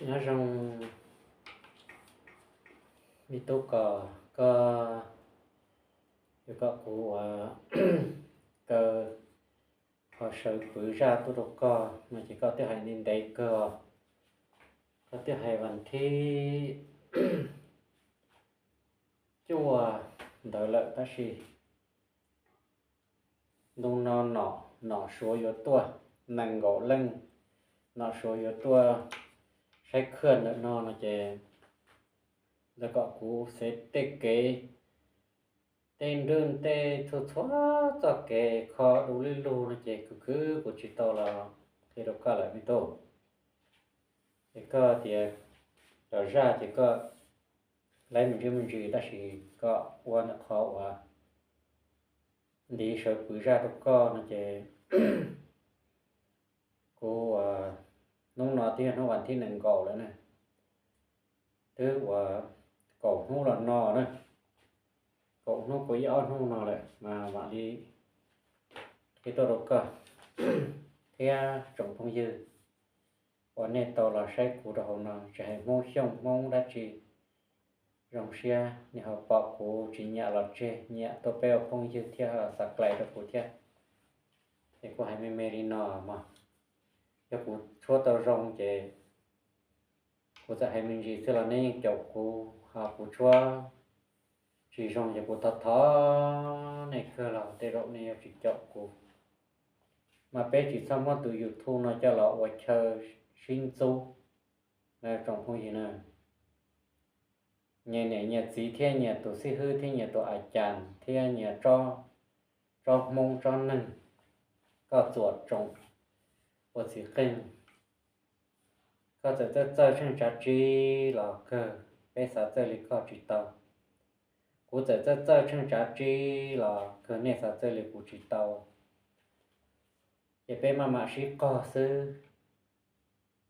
Nyob zoo me tub ko, koj yuav kom kuv ua kaw qhov sawv pwv zaj tuaj rau koj no ces koj twb hais ntev ntev kawg os. Koj twb hais vas thib cuaj ntawd lawm tab sis ntu no nom, nom suav yuav tuaj, nees nkaum leej nom suav yuav tuaj saib khwj ntawm no no ces lawv kom kuv xev tej kev, tej nrwj tej txhua txhua txoj kev kho du lwj lug no ces khwv khwv kuv tsis tau los qhia rau koj lawm me tub. Ces koj tias cov zaj ces koj laib me ntsis me ntsis tab sis koj ua ntawm qhov uas ntiv sawv pwv zaj rau koj no ces kuv ua, hnub no twb yog hnub vas thib nees nkaum lawm na, twb ua kaum hnub los no na, kaum hnub kaum ib ob hnub no lawm mas mam li qhia tuaj rau koj thiab tsoom phooj ywg uas nej tau los saib kuv rau hauv no, tsis hais Hmoob Xyooj Hmoob dab tsi, zoo siab nej ho pom kuv tsis nyiam los tseg, nyiam tuaj peb ua phooj ywg thiab ho subscribe rau kuv thiab. Ces kuv hais me me li no mog, yog kuv tshuab tau zoo ces kuv txawm hais me ntsis xwb los nej yeej caum kuv, ho kuv tshuab tsis zoo ces kuv thov thov nej kawg los tej zaum nej yuav tsis caum kuv. Mas peb tsis txhob muab tus YouTube no coj los ua chaw sib ntxub na tsoom phooj ywg na. Nyias niam nyias txiv thiab nyias tus xib hwb thiab nyias tus a cas thiab nyias tsob Hmoob tsob neeg, koj txuam tsoom ua txiv qeej, koj txawm txawj txawj tsheej tsav tsi los kawg peb xav txawj li koj tsis tau. Kuv txawm txawj txawj tsheej tsav tsi los kawg nej xav txawj li kuv tsis tau. Ces peb maj mam sib qog xwb.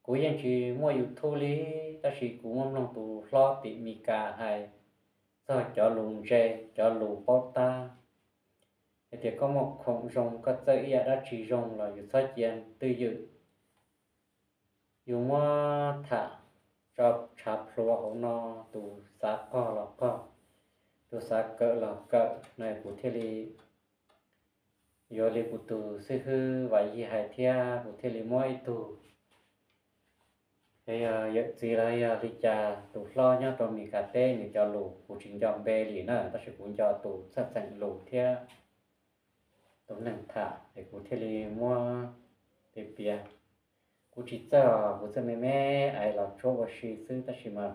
Kuv yeej tsis muaj YouTube li, tab sis kuv muaj mloog tus hlob tim Mes Kas hais txog cov lus ntse, cov lus paub tab, hais tias koj muaj khoom zoo, koj txawj ib yam dab tsi zoo los yus txhob cia twj ywm, yus muab tham tso tshav plhuav hauv no, tus xav qog los qog, tus xav kawm los kawm na, kuv thiaj li yuav li kuv tus xib hwb Vam Yig hais thiab kuv thiaj li muab ib tug, yog yawm txiv los yog li cas tus hlob nyob rau Mes Kas teb nws cov lus kuv tsis nco npe li na, tab sis kuv nco tus txheej txheem lus thiab tus neeg tham es kuv thiaj li muab piav piav. Kuv tsis txawj os, kuv txawj me me ais los tshuab ua si xwb tab sis mas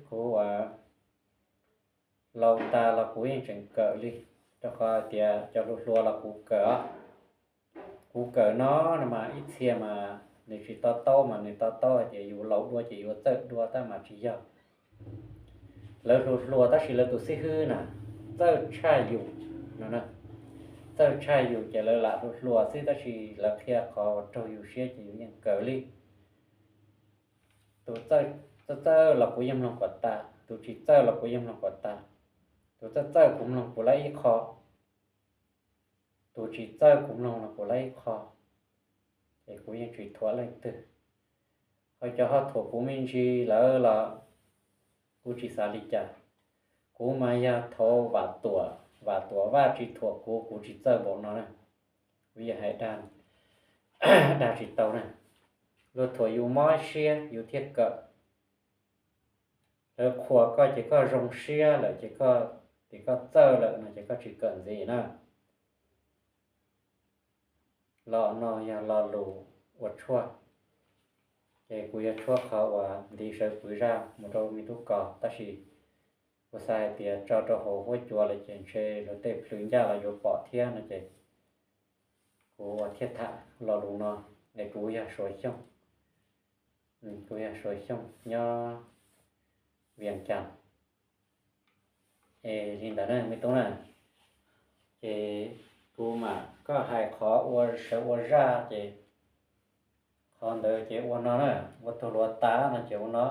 kuv ua laus tas los kuv yeej tseem kawm li, rau qhov tias cov hluas hluas los kuv kawm os. Kuv kawm no no mas ib txhia mas nws tsis to taub mas nws to taub hais tias yus laus dua ces yuav txawj dua tab mas tsis yog. Lawv hluas hluas tab sis lawv tus xib hwb na txawj tshaj yus no, txawj tshaj yus ces lawv lam hluas hluas xwb tab sis lawv qhia qhov uas raug yus siab ces yus yeej kawm li. Tus txawj txawj los kuv yeej mloog kom tas, tus tsis txawj los kuv yeej mloog kom tas. Tus txawj txawj kuv mloog kuv laib ib qho, tus tsis txawj kuv mloog los kuv laib ib qho, ces kuv yeej tsis thuam leej twg. Ho cov ho thuam kuv me ntsis lawm los kuv tsis xav li cas. Kuv mas yog thaum Vam Tuam, Vam Tuam Vaj tsis thuam kuv, kuv tsis txawj npaum no na. Kuv yeej hais dag tsis tau na. Luag thuam yus mob siab yus thiaj kawm. Lawv qhuas koj ces koj zoo siab lawm ces koj, ces koj txawj lawm no ces koj tsis kawm ntxiv na. Lo no yog lo lus ua tshuaj, ces kuv yuav tshuab qhov uas ntiv sawv pwv zaj mus rau me tub ko, tab sis kuv xav hais tias tso rau hauv huab cua lawm ces ntshe luag tej plhws ncaj los yuav pom thiab no ces kuv ua thiaj tham lo lus no. Es kuv yog Suav Xyooj, kuv yog Suav Xyooj nyob Vias Cas. Es li ntawd na me tub na, ces kuv mam koj hais qhov ua sawv ua zaj ces qhov ntawd ces ua no na, ua tug hluav tav no ces ua no.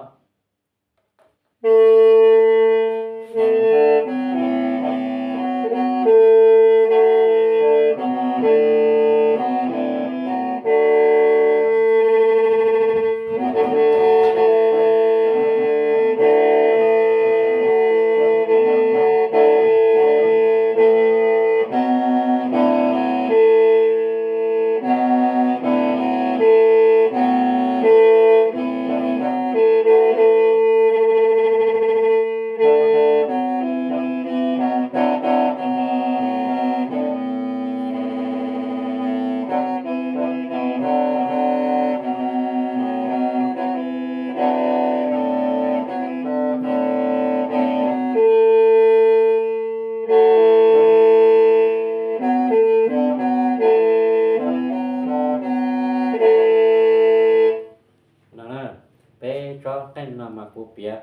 Mas kuv piav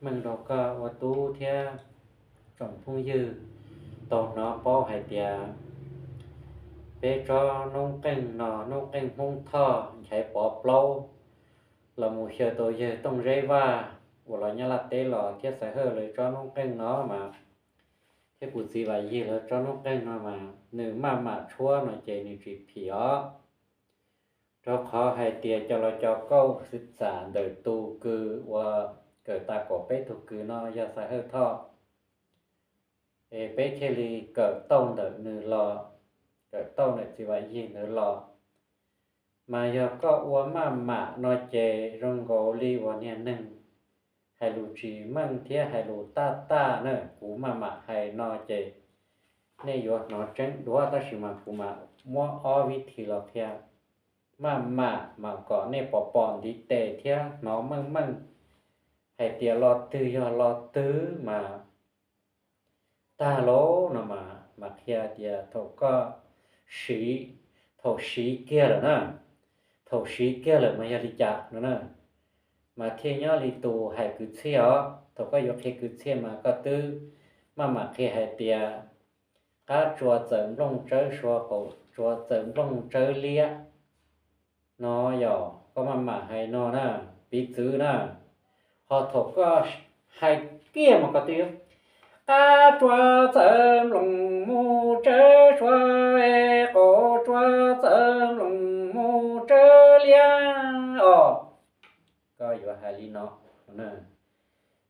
meej rau koj ua tub thiab tsoom phooj ywg tau hnov paub hais tias peb tsob noob qeej no, noob qeej Hmoob Thoj Nchaiv Pov Plaub, los mus xyaw tau yawg Tooj Zeb Vaj uas los Nyab Laj teb los thiab Xaiv Hawj lawv tsob noob qeej no mas, thiab kuv txiv Vam Yig lawv tsob noob qeej no mas nws maj mam tshuab no ces nws tsis phim os. Rau qhov hais tias cov los cov kauj xwv txam ntawm tus kws uas kawm tas kaum peb tug kws no yog Xaiv Hawj Thoj, es peb thiaj li kawm tauj ntawm nws los, kawm tauj ntawm txiv Vam Yig ntawd los. Mas yog koj ua maj mam no ces zoo nkaus li uas niag neeg hais lus tsis meej thiab hais lus taj taj na. Kuv maj mam hais no ces nej yuav hnov tseeb dua, tab sis mas kuv mam muab ob vib thi los qhia. Maj mam mas kom nej pom pom ntiv tes thiab hnov meej meej hais tias lo twg yog lo twg mas tag lauj no mas, mas qhia tias thaum koj siv, thaum siv kiag lawm na, thaum siv kiag lawm mas yog li cas no na. Mas thiaj nyob li tus hais kwv txhiaj os, thaum koj yuav qhia kwv txhiaj mas koj twb maj mam qhia hais tias qab tsua txawm nplooj tsawb sua, qaum tsua txawm nplooj tsawb liab no, yog koj maj mam hais no na, piv txwv na. Ho thaum koj hais kiag mas koj twb, qab tsua txawm nplooj mus tsawb sua, qaum tsua txawm nplooj mus tsawb liab os. Koj yuav hais li no,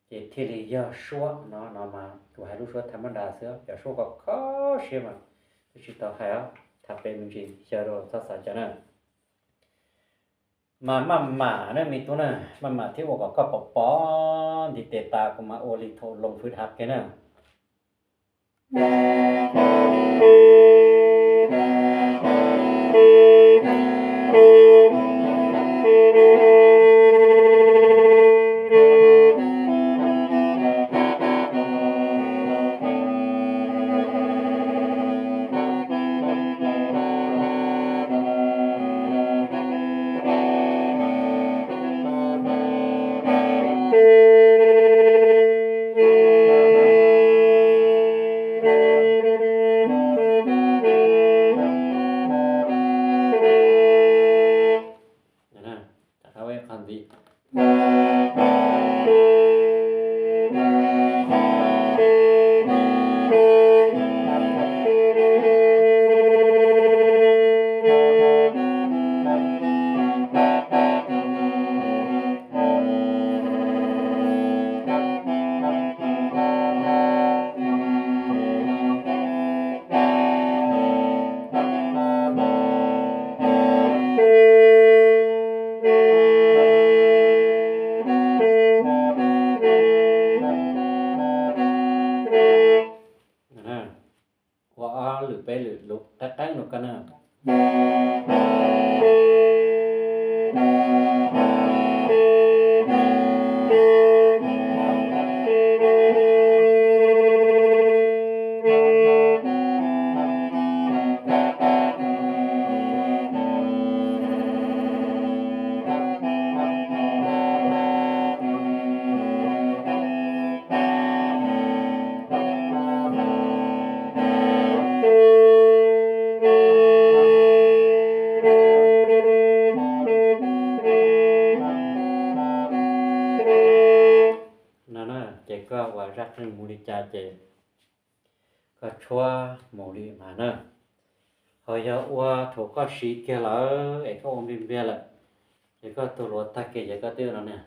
ces thiaj li yog suab no no mas kuv hais lub suab tham mab nras xwb, cov suab kom kho siab mas twb tsis tau hais os, tham pem me ntsis xyaw rau txhob xav cov na. Mas maj mam na me tub na, maj mam thiab ua kom koj pom pom ntiv tes tas, kuv mam ua li thaum loo fwv hav kiag na. Ua ob lwm peb lwm lub qeeb qeeb no koj na. No na, ces koj ua zaj qeej mus li cas ces koj tshuab mus li mas na. Ho yog ua thaum koj siv kiag lawm es koj ua npliag npliag lawm, ces koj tus hluav tag kiag ces koj twb no na.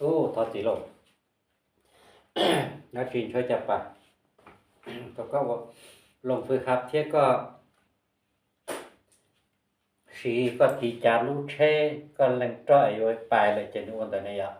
Ub, thov txim lauj, dab tsi ntshai cas pas, tau koj ua loos fwj hab thiab koj siv koj tiv cav lub tsheb koj leej roj es yuav pais lawm ces nws ua ntawd ne yom.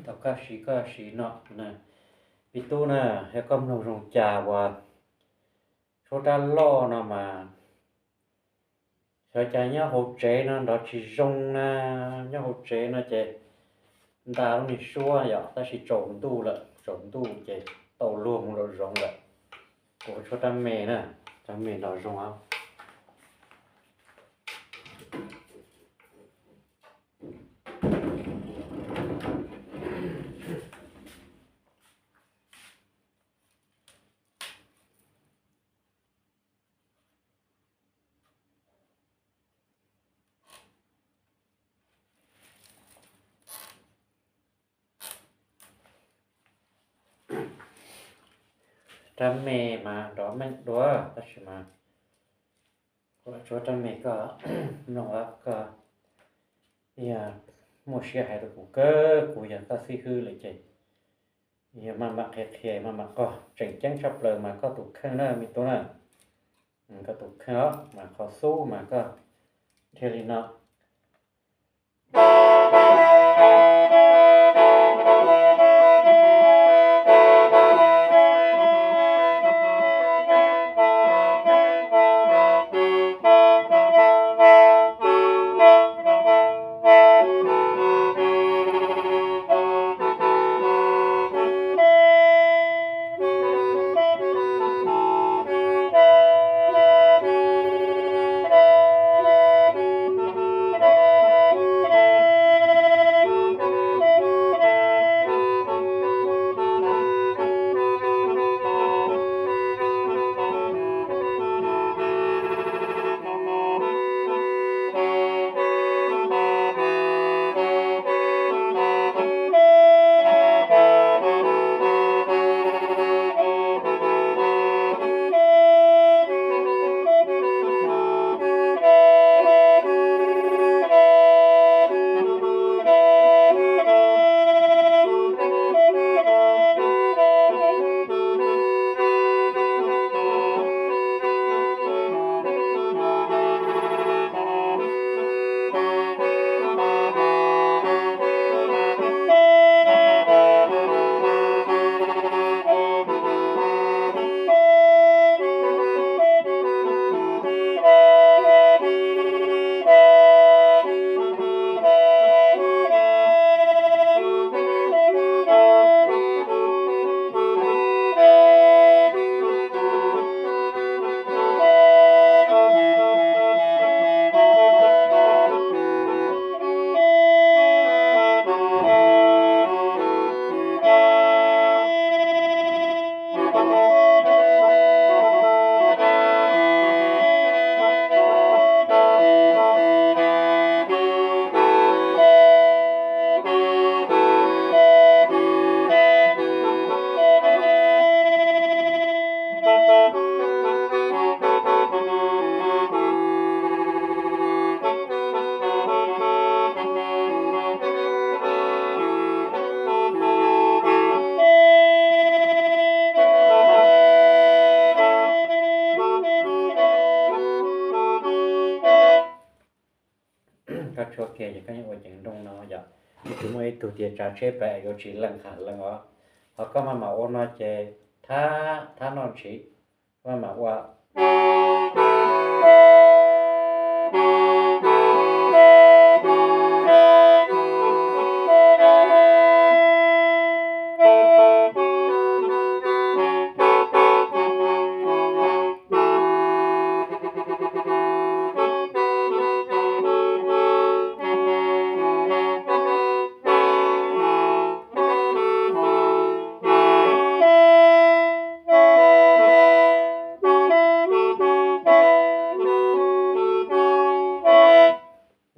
Tau koj siv koj siv no, me tub na, yog koj mloog zoo cas uas tshuab rab loj no mas xyov cas nyob hauv tsev no nrov tsis zoo na, nyob hauv tsev no ces nta lub niag suab yom, tab sis tsaus ntuj lawm, tsaus ntuj ces tau luag mus lom zoov lawm. Kuv tshuab rab me na, rab me nrov zoo. Rab me mas nrov meej dua tab sis mas kuv tshuab rab me koj mloog koj muaj siab hais rau kuv kawg, kuv yog koj xib hwb lawm ces yog maj mam qhia qhia maj mam qog. Tseem ceeb tshaj plaws mas koj tus kheej na me tub na, koj tus kheej os mas qhov xub mas koj dhia li no. kiag ces koj yeej ua ceev nrooj no yom. Tsis muaj ib tug tias tsav tsheb pem yuav tsis lees qham lees os. Ho koj maj mam ua no ces thab, thab noj ntshis, maj mam ua.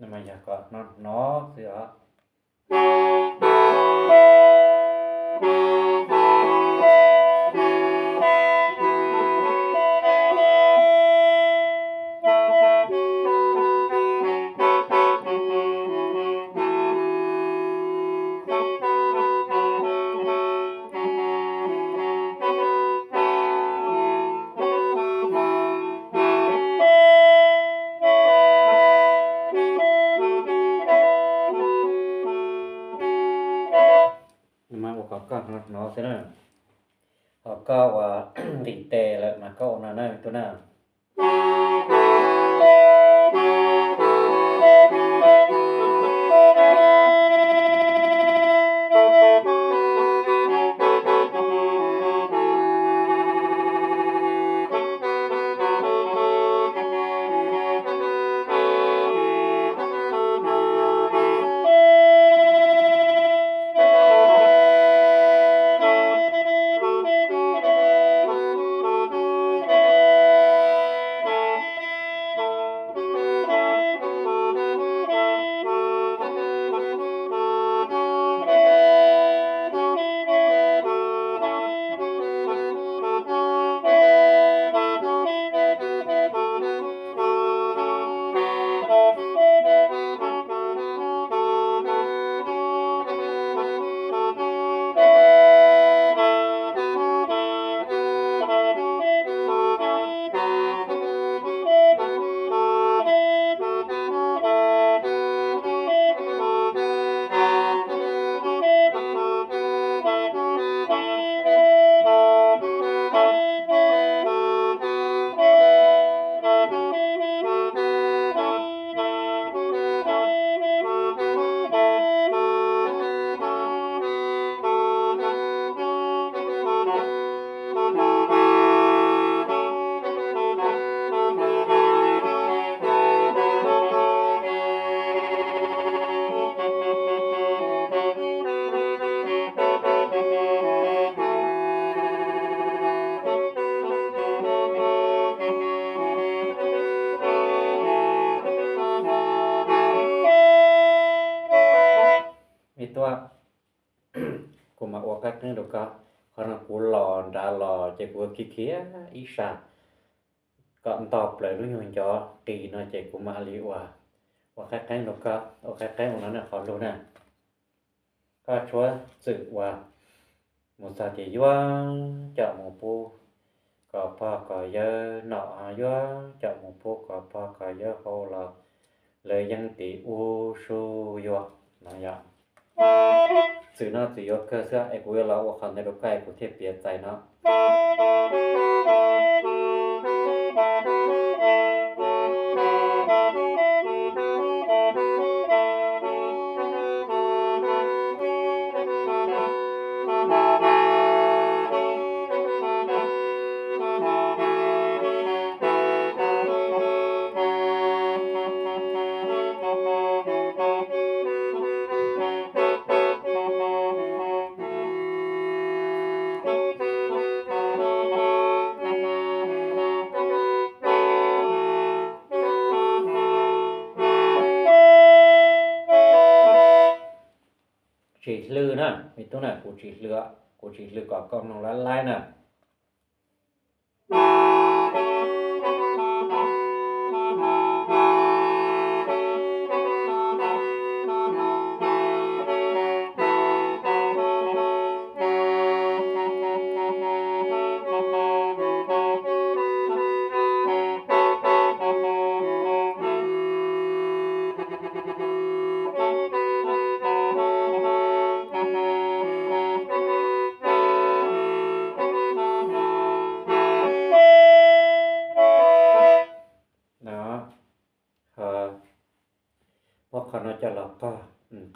Mas yog kom hnov hnov xwb os. Mas ua kom koj hnov hnov xwb na. Ho koj uas nqis tes lawm mas koj ua no na tus na. Ib tuaj, kuv mam ua qab qeeb rau koj. Qhov no kuv los nrad los ces kuv khiav khiav ib sab kom nto plaws lub nyuag ncov qis no ces kuv mam li ua, ua qab qeeb rau koj, ua qab qeeb ua no na qhov lug na. Koj tshuav txwm uas mus txog tias yuav coj mus pub kom pog kom yawg noj, yuav coj mus pub kom pog kom yawg haus los lawv yeej tiv ub sub yuav no yom. Txwm no txwm yuav kawg xwb es kuv yuav los ua qhov ntawd rau koj es kuv thiaj piav txais no. Tsis hlwb na, me tub na, kuv tsis hlwb, kuv tsis hlwb kom koj mloog lab laib na.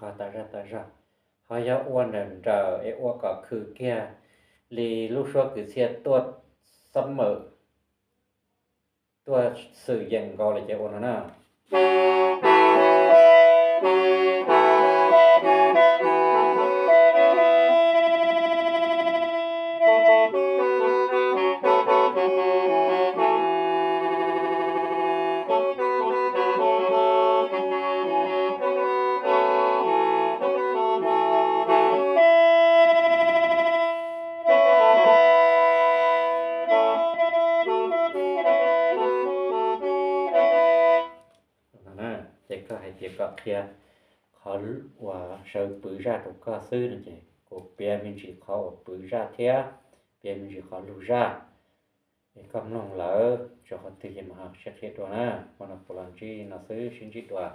qog tas zog tas zog, ho yog ua nrawm nrawm es ua kom khw kiag li lub suab kwv txhiaj tuaj xab mawm, tuaj xwm yeem nkaus li ces ua no na. Ces koj hais tias kom qhia qhov uas sawv pwv zaj rau koj xwb no ces kuv piav me ntsis qhov uas pwv zaj thiab, piav me ntsis qhov lug zaj. Es koj mloog lawm txog qhov twg ces mam ho sib qhia dua na. Hmo no kuv los ntsib no xwb, sib ntsib dua.